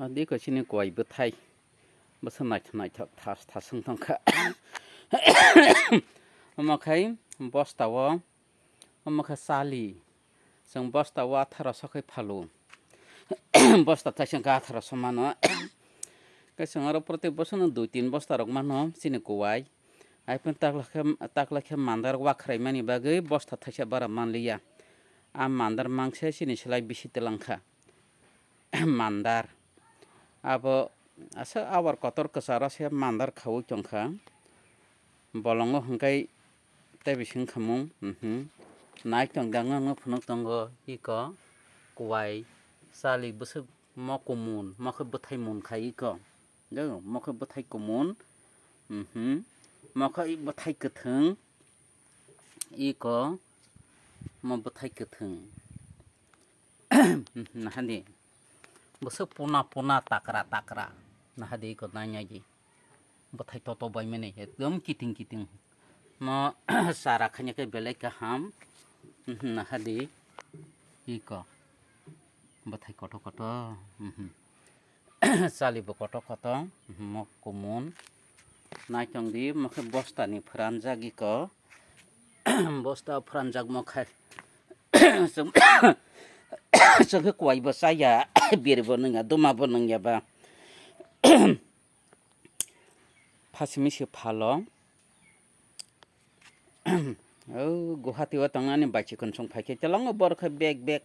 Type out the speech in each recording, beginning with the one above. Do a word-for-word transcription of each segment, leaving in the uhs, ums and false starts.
Adi ko chini kuwai bwthai. Bwsa naithok naithok thas thas wng tongkha. Omo khai bosta o, omo khe chali. Chwng bosta o atharo so khai phalu. Bosta thaisa hwnkhe atharo so mano. Khe chwng aro protek bosono dui tin bosta rok mano chini kuwai. Aiphano takla khe, takla khe mandar wakhraimani bagwi bosta thaisa bara manliya. A mandar mangse chini slai bisi twlangkha. Mandar. Abo aswk awar kotor kwcharo se mandar khaui tongkha. Bolongo hwnkhe tei bising khamung, mhm. Nai tong dang no phunuk tongo iko kuwai chali bwswk mo kumun, mo khe bwthai mun khai iko. Jao, mo khe bwthai kumun, mhm. Mo khe bwthai kwthwng, iko mo bwthai kwthwng. Nahadi. Bwswk puna puna takra takra. Nahadi iko nai nai di. Bwthai toto bai mani ekdom kiting kiting. Mo chara khanya khe belai kaham. Nahadi iko. Bwthai koto koto. Chali bo koto koto. Mo kumun. Nai tong di mo khe bosta ni phranjak iko. Bosta phranjak mo khai. Chwng khe kuwai bo chaya, biri bo nungya, duma bo nungya ba. Phasimisi phalo. O Guwahati o tongnani bai chikon chwng phai khe twlango borok khe bek bek.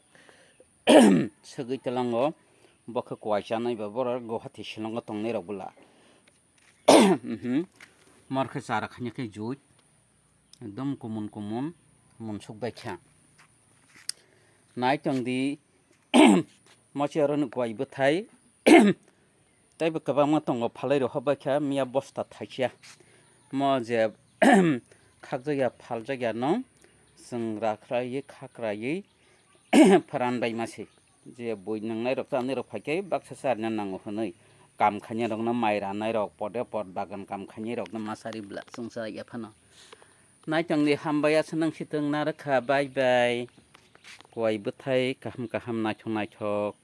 Swgwi twlango bo khe kuwai chanai ba borok Guwahati Shillong o tongnai rok bwla. Mhm. Mor khe chara khanya khe juj. Ekdom kumun kumun munsuk bai kha. Nai tong di, mochi oro ni kuwai bwthai. Tei bo kwbangma tongo phalai rok hop bai kha miya bosta thaisa. Mo je khakjakya phaljakya no chwng rakhrai khakrai pharan bai ma se. Je bui nwngnai rok chanai rok phai khe baksa charina nango hwnwi kam khainai rokno mai ranai rok pode pod bagan kam khainai rokno ma sari bla chwng cha ya phano. Nai tong di hambai aswk nang si tong na rwkha bye bye. Kuwai bwthai kaham kaham naithok naithok.